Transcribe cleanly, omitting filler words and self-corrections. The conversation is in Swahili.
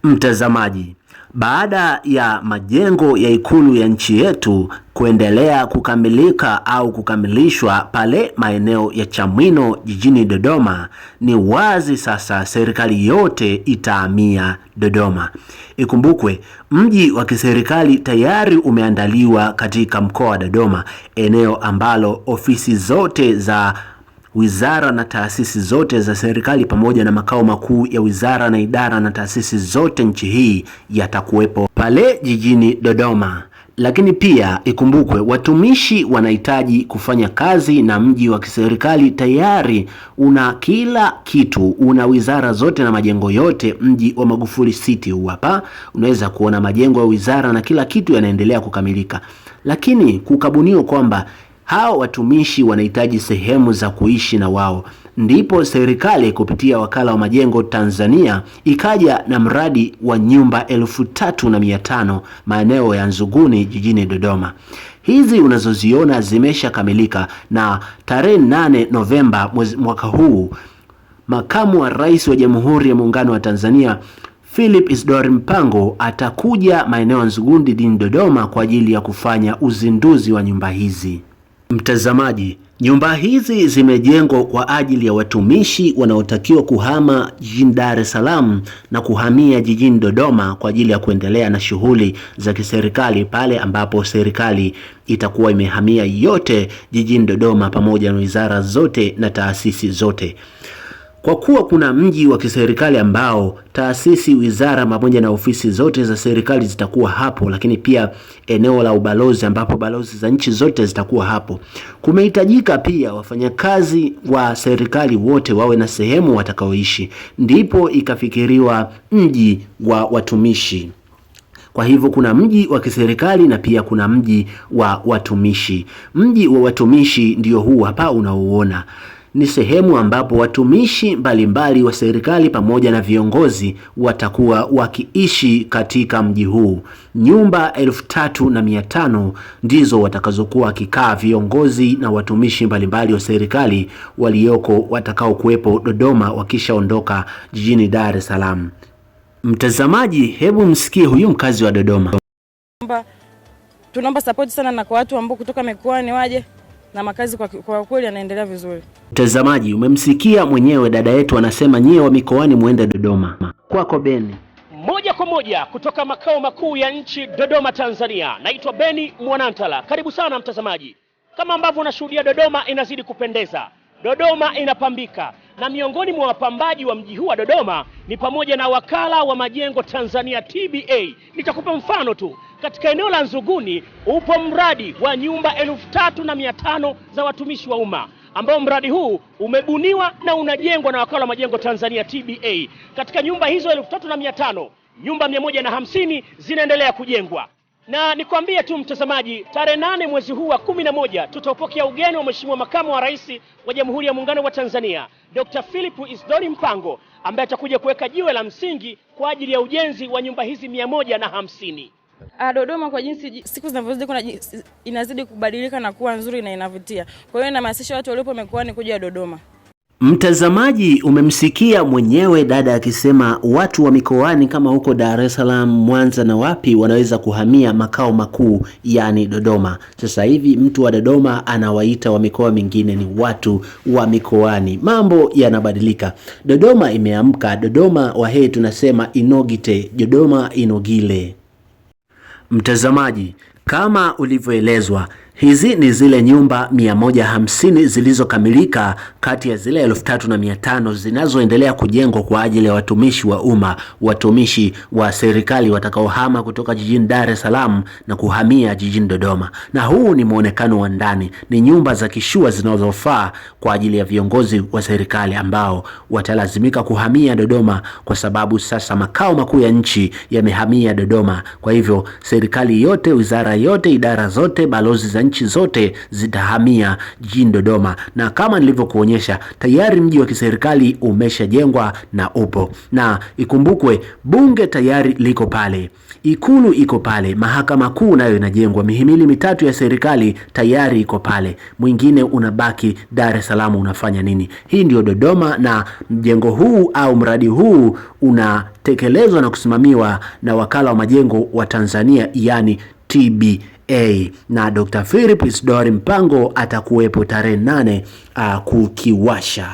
Mtazamaji, baada ya majengo ya Ikulu ya nchi yetu kuendelea kukamilika au kukamilishwa pale maeneo ya Chamwino jijini Dodoma, ni wazi sasa serikali yote itahamia Dodoma. Ikumbukwe mji wa kiserikali tayari umeandaliwa katika mkoa wa Dodoma, eneo ambalo ofisi zote za wizara na taasisi zote za serikali pamoja na makao makuu ya wizara na idara na taasisi zote nchi hii yatakuwepo pale jijini Dodoma. Lakini pia ikumbukwe, watumishi wanahitaji kufanya kazi na mji wa kiserikali tayari una kila kitu, una wizara zote na majengo yote. Mji wa Magufuli City huu hapa, unaweza kuona majengo ya wizara na kila kitu yanaendelea kukamilika, lakini kukabuniwa kwamba hao watumishi wanahitaji sehemu za kuishi na wao, ndipo serikali kupitia wakala wa majengo Tanzania ikaja na mradi wa nyumba 3500 maeneo ya Nzuguni jijini Dodoma. Hizi unazoziona zimeshakamilika na tarehe 8 Novemba mwaka huu Makamu wa Rais wa Jamhuri ya Muungano wa Tanzania Philip Isdor Mpango atakuja maeneo ya Nzuguni jijini Dodoma kwa ajili ya kufanya uzinduzi wa nyumba hizi. Mtazamaji, nyumba hizi zimejengwa kwa ajili ya watumishi wanaotakiwa kuhama jijini Dar es Salaam na kuhamia jijini Dodoma kwa ajili ya kuendelea na shughuli za kiserikali pale ambapo serikali itakuwa imehamia yote jijini Dodoma pamoja na wizara zote na taasisi zote. Kwa kuwa kuna mji wa kiserikali ambao taasisi, wizara pamoja na ofisi zote za serikali zitakuwa hapo, lakini pia eneo la ubalozi ambapo balozi za nchi zote zitakuwa hapo. Kumehitajika pia wafanyakazi wa serikali wote wawe na sehemu watakaoishi, ndipo ikafikiriwa mji wa watumishi. Kwa hivyo kuna mji wa kiserikali na pia kuna mji wa watumishi. Mji wa watumishi ndio huu hapa unaouona. Ni sehemu ambapo watumishi mbalimbali wa serikali pamoja na viongozi watakuwa wakiishi katika mji huu. Nyumba 3500 ndizo watakazokuwa wakikaa viongozi na watumishi mbalimbali wa serikali walioko watakaokuwepo Dodoma wakishaondoka jijini Dar es Salaam. Mtazamaji, hebu msikie huyu mkazi wa Dodoma. Tunaomba support sana na kwa watu ambao kutoka mikoani waje na makazi kwa kweli yanaendelea vizuri. Mtazamaji, umemsikia mwenyewe dada yetu anasema nyie wa mikoani muende Dodoma. Kwako Beni. Moja kwa moja kutoka makao makuu ya nchi Dodoma, Tanzania. Naitwa Beni Mwanantala. Karibu sana mtazamaji. Kama ambavyo unashuhudia, Dodoma inazidi kupendeza. Dodoma inapambika, na miongoni mwa wapambaji wa mji huu wa Dodoma ni pamoja na wakala wa majengo Tanzania TBA. Nitakupa mfano tu. Katika eneo la Nzuguni upo mradi wa nyumba 3500 za watumishi wa umma ambao mradi huu umebuniwa na unajengwa na wakala wa majengo Tanzania TBA. Katika nyumba hizo 3500, nyumba 150 zinaendelea kujengwa. Na nikwambie tu mtazamaji, tarehe 8 mwezi huu wa 11 tutaupokea ugeni wa Mheshimiwa Makamu wa Rais wa Jamhuri ya Muungano wa Tanzania Dr. Philip Isdori Mpango ambaye atakuja kuweka jiwe la msingi kwa ajili ya ujenzi wa nyumba hizi 150. Dodoma kwa jinsi siku zinavyozidi kuna inazidi kubadilika na kuwa nzuri na inavutia. Kwa hiyo inahamasisha watu waliopo mikoani kuja Dodoma. Mtazamaji, umemsikia mwenyewe dada akisema watu wa mikoani kama huko Dar es Salaam, Mwanza na wapi wanaweza kuhamia makao makuu yani Dodoma. Sasa hivi mtu wa Dodoma anawaita wa mikoa mingine ni watu wa mikoani. Mambo yanabadilika. Dodoma imeamka. Dodoma wahee tunasema inogite, Dodoma inogile. Mtazamaji, kama ulivyoelezwa, hizi ni zile nyumba 150 zilizokamilika kati ya zile 3500 zinazoendelea kujengwa kwa ajili ya watumishi wa umma, watumishi wa serikali watakaohama kutoka jijini Dar es Salaam na kuhamia jijini Dodoma. Na huu ni muonekano wa ndani, ni nyumba za kishua zinazofaa kwa ajili ya viongozi wa serikali ambao watalazimika kuhamia Dodoma kwa sababu sasa makao makuu ya nchi yamehamia Dodoma. Kwa hivyo serikali yote, wizara yote, idara zote, balozi za nchi nchi zote zitahamia jijini Dodoma, na kama nilivyokuonyesha tayari mji wa kiserikali umeshajengwa na upo, na ikumbukwe bunge tayari liko pale, ikulu iko pale, mahakama kuu nayo inajengwa, mihimili mitatu ya serikali tayari iko pale, mwingine unabaki Dar es Salaam unafanya nini? Hii ndio Dodoma, na mjengo huu au mradi huu unatekelezwa na kusimamiwa na wakala wa majengo wa Tanzania, yani TBA, na Dr. Philip Isdori Mpango atakuwepo tarehe 8 kukiwasha.